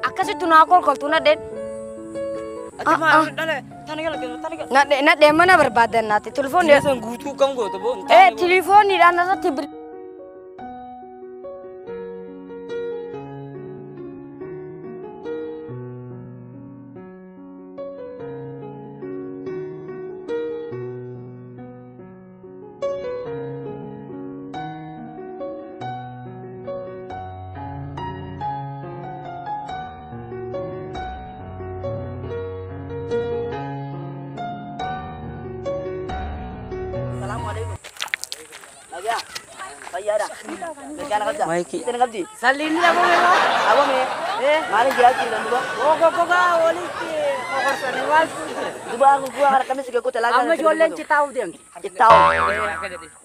Akkasitti naa kolkoltu nadheen. Nadheen mana barbaadan naati. Telefoonni. Guutuu kam goota boo? Telefooniidhaan irratti bil. Maiki. Salini la bome ba? Abome. Mali jiraachuu danda'u duba. Gogo walitti qoqorsanii maal Duba gugua kana kamis gagoo talaa. Amma ijoolleen citaa'uuf deemti. Citaa'u.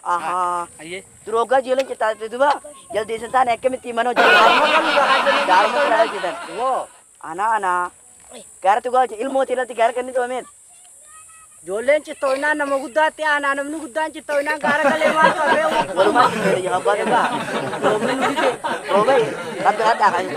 Ahaa. Duroogaa ijoolleen citaa'u duba jaldeessan taane akkamitti mana hojjetan. Gaaruma kana hojjetan. Woo. Ana ana. Gaara tugaa hojjetan ilmooti irratti gaara kenni tumameen. Ijoolleen cittooynaan nama guddaatti aanaa namni guddaan cittooynaan gaara galee maal qabee Walumaa ijoollee jala abbaa danda'a. Roobni nu fite. Roobee rabbi kadhaa kan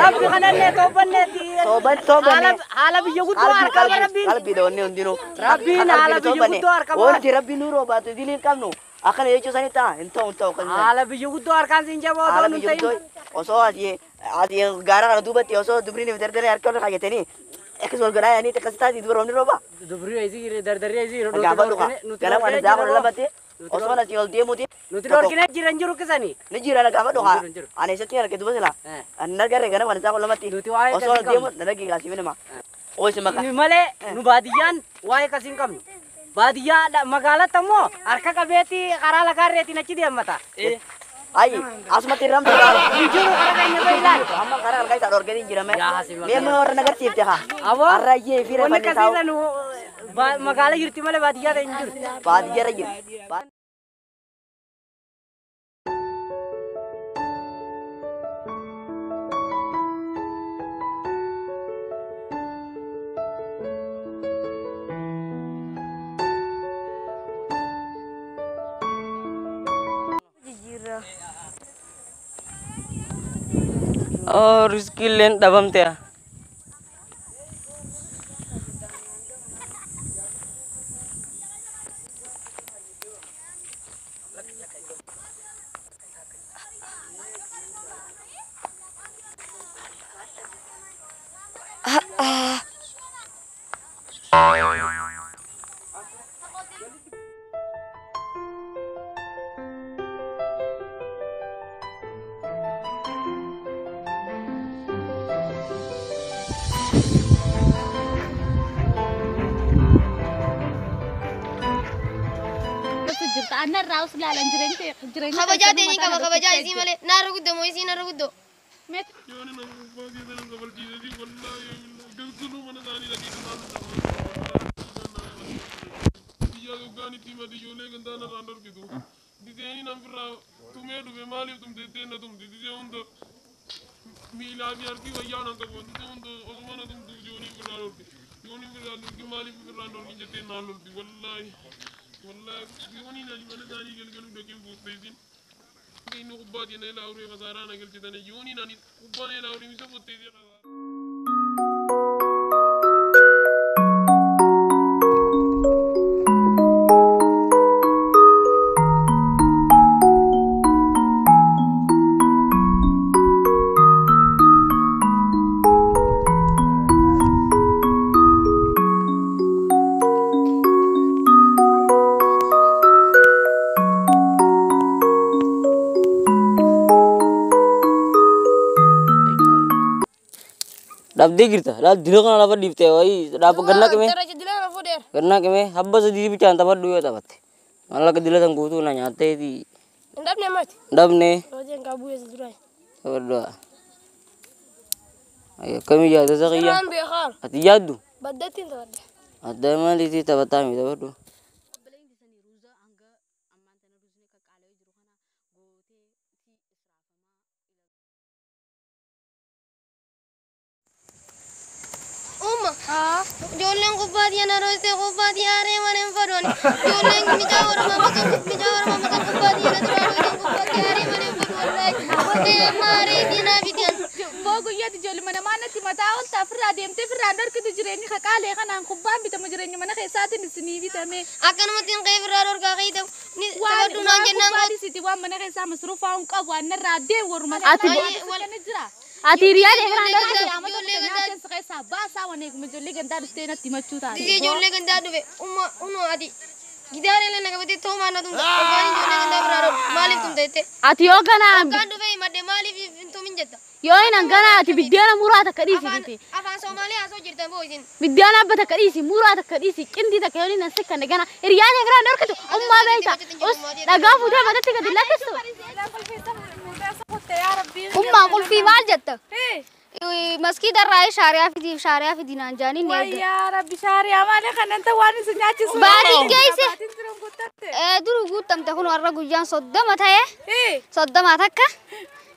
Rabbi kanallee toobanneeti. Tooban toobanne. Haala biyya guddoo harkaa rabbiin. Qalbii doonne hundinuu. Rabbiin haala biyya guddoo harkaa. Wanti rabbiin nu roobaatu diliin qabnu akkana jechuu sanii ta'a hin ta'u hin ta'u kan. Haala biyya guddoo harkaan siin jabaa Haala otoo nu biyya ta'in. guddoo osoo asii asii gaara kana duubatti osoo dubriin dardaree harka ol kaayatanii akkas wal godhaa yaanii akkas taati dubara roobni rooba. Dubrii isii dardaree isii Gaafa dhuga ganama ana zaa kudha lamatti osoo asii ol deemuuti. Nuti dhorkinee jiran jiru kisanii. Ni jira na gaafa dhuga ani isatti arge duba sila. Ani nagarre ganama ana zaa kudha lamatti Nuti waa'ee osoo ol akkasii deemu na dhagge gaasii minima. Ooyisi maqaa. Nu malee nu baadiyyaan waa'ee akkasii hin qabnu. Baadiyyaa magaalatti ammoo harka qabeetti karaa lakaarreetiin achi deemmata. Ayi asumatti ramtu gaara. Hin jiru karaa keenya ba'e ilaali. Amma karaa halkaa isaa dhorganii hin jirame. Yaa hasi Mee mana warra nagarsiifte haa. Aboo. Harrayyee fi Wanni reeffanni taa'u akkasiirra nu magaala jirti malee baadiyyaa ta'e hin jiru. baadiyyaarra jira. Oh, rizkiilleen dhabamte. Kabajaa ta'e qaba kabajaa isii malee naarra guddoo moo isii narra guddoo. Dhabdee jirta. Laal dila kana lafa dhiiftee wayii dhaabba ganna qimee. Ganna qimee habba sadii bichaan taphadhu yoo taphatte. Maallaqa dila san guutuu na nyaatteeti. Hin dhabne ammaati. Dhabne. Hojii hin qabu eessa duraa. Taphadhu. Akkamii yaadda isa qiyya? Duraan beekaa. Ati yaaddu? Baddeetti hin taphadde. Adda maaliitii taphataa mi taphadhu? Umma. Ijoolleen kubbaa na roostee kubbaa haree mana hin fadhoon. Ijoolleen mijaa oromoo maqaa mijaa oromoo maqaa kubbaa na duraa roostee kubbaa haree mana hin fadhoon. Wallahi. Amma haree diinaa bitiyan. guyyaatti ijoolluma namaa natti mataa ol ta'a firraa deemtee firraan dhorkitu jireenyi kakaalee kanaan kubbaan bitamu jireenya mana keessaatiin isinii bitame. Akkanumatti hin qe'ee firraa dhorkaa qe'ee ta'u ni taphadhu naan jennaan Waan siiti waan mana keessaa masruufaa hin qabu waan narraa deemu waruma Ati kana jira. Ati hiriyaa kee firaan dhorkitu. Ijoollee gandaa keessaa baasaa waan eeguma ijoollee gandaa dhuftee natti himachuu taate. Disee ijoollee gandaa dhufe umma unoo ati gidaara illee na qabatee toomaa na tumta hoggaan ijoollee gandaa biraa dhorku maaliif tumta jettee. Ati yoo ganaa Hoggaan dhufe himadhe maaliif hin tumin jetta. yoo hin ganaa ati biddeena muraa takka dhiisi Afaan miti. afaan Soomaalee haasoo jirtan boo isin. Biddeena abba takka dhiisi muraa takka dhiisi qindii takka yoo hin sikkanne gana hiriyaa kee firaan dhorkitu ummaa beekta. Us dhagaa fuutee matatti gadi lakkistu. Ummaa qulfii maal jetta? Maskiida irraa shaariyaa fidii naan jaanii ni erga. Wayyaa rabbi shaariyaa malee kanan ta'u waan isin nyaachisu. Baatiin geesse. Baatiin siruun guuttatte. Duru guuttamte kun warra guyyaan 30 ta'e 30 takka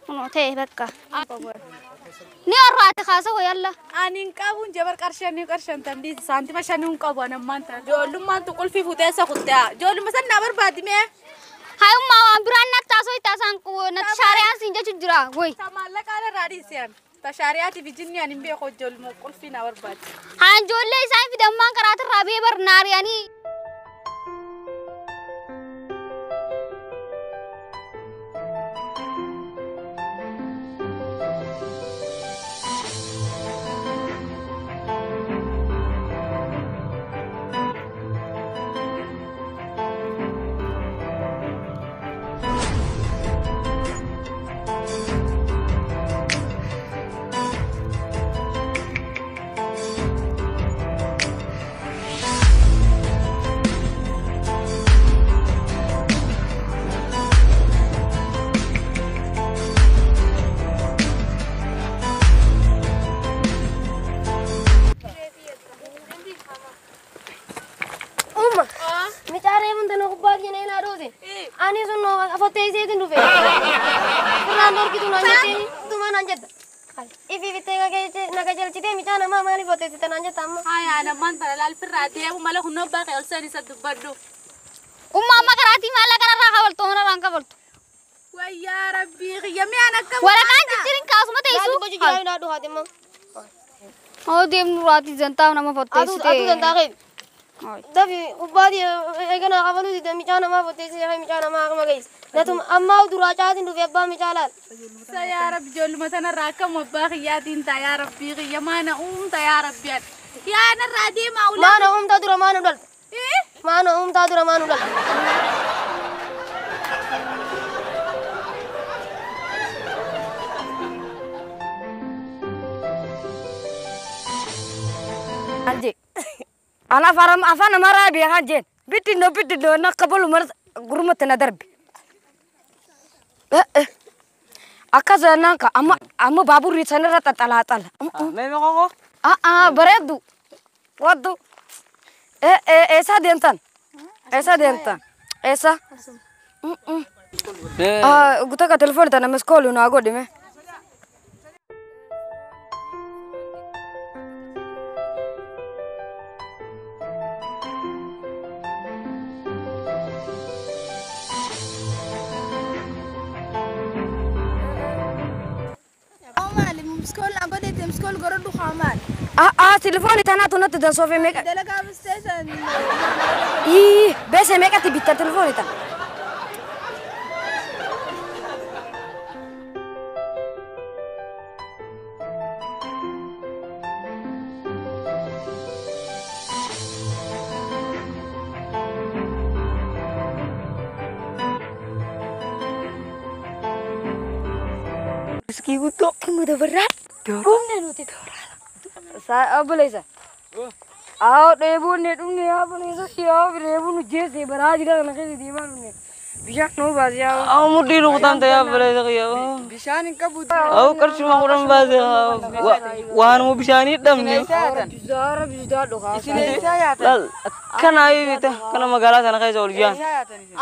kun ta'e bakka. Ni warraati kaasa hoyalla. Ani hin qabuun jabar qarshanii qarshan tambiisi saantima shanii hin qabu ani ammaan ta'a. Ijoollummaan tu qulfii fuutee isa kuttee ijoollumma san naa barbaadi mee. Haa ummaa waan biraan natti haasoo itti haasaan natti shaariyaan siin jechu jira woy. Ta maallaqaan irraa dhiisi ani. Ta shaariyaatiif ijinni ani hin beeku ijoolluma qulfii naa barbaadi. Haa ijoollee isaan fidammaan karaatirraa bee bar naariyanii. Umma micaaree mun tana kubbaa jennee naa dhoose. Ani sun afottee iseetiin dhufe. Firraan dhorkitu naan jettee tuma naan jetta. Ifi bittee na qajeelchitee micaa namaa maaliif fotteessite naan jetta amma. Haa ani ammaan tana laal firraa deemu malee hunnoo baaqee ol seen isa dubbadhu. Ummaa amma karaatii maallaqa kanarraa kabaltu homarraan kabaltu. Wayyaa rabbii xiyya mi'aan akka Waraqaan jijjiirin kaasuma Naa teessu. dubbachuu jiraa naa dhufaate amma. Oo deemnu raatii zantaa nama Aduu fotteessite. dantaa qeebi. Dafi kubbaatii eeganaa kabaluu dide micaa namaa fotteessee micaa namaa akkama geesse. Natuma ammaa duraa caatiin dhufe abbaa micaa laal. Sa yaa rabbi ijoolluma tanarraa akkam abbaa xiyyaatiin ta'a yaa rabbii xiyya maana uumta yaa rabbi ani. Yaa narraa deemaa ulaa. Maana uumtaa dura maanu dhalta. Maana uumtaa dura maanu dhalta. Anje. Ana faram afaan Amaaraa beekaa jeen. Bittinoo bittinoo na qabalu mar gurmatti na darbe. Akkas naan ka amma amma baaburri sanarra xaxalaaxala. Mee mee qoqoo. Bareeddu. Waddu. Eessa deemtan? Eessa deemtan? Eessa? Gutaka telefooni tana miskoolu naa godhi mee. Maali miskool aan godheete miskool gorodhu haa maali. Telefooni tanaatu natti dansoofee meeqa? Dalagaa bisteessan. Ii beesee meeqatti bitta telefooni tana? Riskii guddoo kan dabarraa. Dhumne nuti toora. Obboleessa. Haa dheebuun ne dhumne yaa obboleessa yaa dheebuun nu jeesse baraa jira kana keessa deemaa dhumne. Bishaan nuu baase yaa. Aw mudhii rukutaan ta'e obboleessa kiyya. Bishaan hin qabu. Aw qarshuma kudhan baase waanuma bishaanii dhabne. Zaara bishaan dhugaa. Isin eessaa yaatan? Laal akkana bita kana magaalaa sana keessa ol jaan.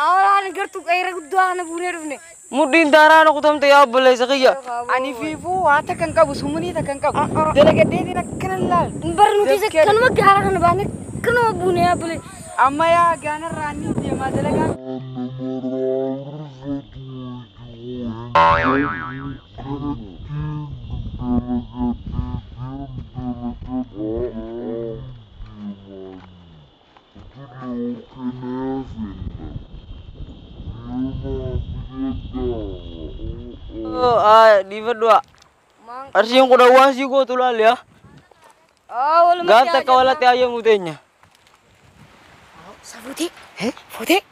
Awwaan gartuu qeera guddaa kana buunee dhufne. Mudhiin daaraa rukutamte yaa obboleessa kiyya. Ani fiifuu waa takka hin qabu sumunii takka hin qabu. Dalagaddeetiin akkana laal. Bar nuti kanuma gaara kana baane kanuma buunee yaa obboleessa. Amma yaa gaanarraa ni deemaa dalagaa. Dhiifadhu. Qarshiin 10 waan sii gootu laali haa. Gaaf takka walatti hayyamuu teenya. Safuutee. Fuutee.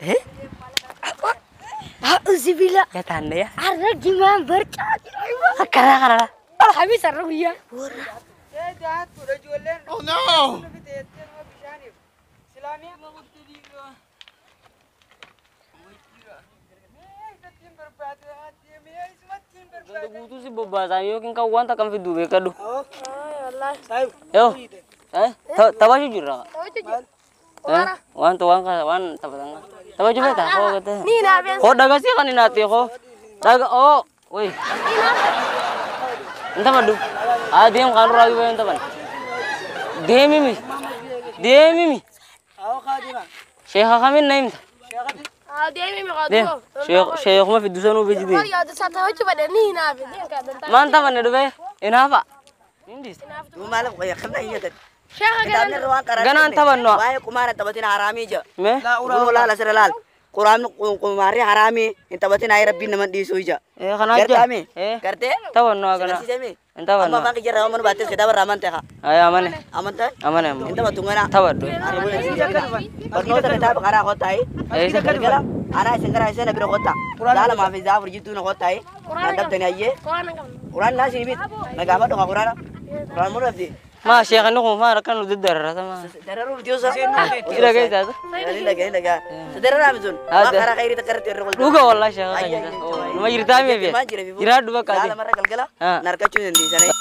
A'uuzu billah. Yaa taanne yaa. Arra jimaan barcaa jira. Akkanaa kanadha. Alhamis arra guyyaa. Oh no! Ganda guutuu si bobbaasan yookiin kan wanta kan fiduu beekadhu. Yoo. Taphachuu jirra. Waan waan taphatan. Taphachuu feeta? Koo gatee. Koo dhagasii kan hin haati koo. Dhaga oo. Woi. Hin taphadhu. Haa deem kan duraa duuba hin taphan. Deemimi. Deemimi. Sheekha kamiin na himta? Deem. Sheekuma fiddu sanuu biji deem. Maan taphanne dhufee? Hinaafa. Ganaan taphannu. Waa'ee qumaara taphatin haraamii jira. Mee? Kun laala sirra laal. Quraamni qumaarri haraamii hin taphatin ayii rabbiin nama dhiisuu ija. Kanaa jira. Gartaame? Gartee? Taphannu haa ganaa. Agarsiisame? Hin taphannu. Amma afaan kiyya irraa baattes kitaaba irraa amante haa. Ayii amane. Amantaa? Amane amma. Hin taphattu ganaa. Taphadhu. Barnoota kitaaba karaa kottaayi. Galgala anaa isin karaa isin bira kottaa. Zaala maafi zaafur jittuu na kottaayi. Naan dhabdani ayyee. Quraan naa isin bit. Na gaafadhu haa quraana. Quraan muu dhabdi. Ma sheekhanni kun maal akka nu daddararata maa. Dararuuf diyoosa. Ila keessa. Ni dhagaa. Dararaa sun. Waan karaa khayrii takka irratti irra Dhuga wallahi sheekha kan jedhan. Numa jirtaa mee bee? Jiraadhu bakka ati. Zaala marra galgala. Narkachuu dandeessanii.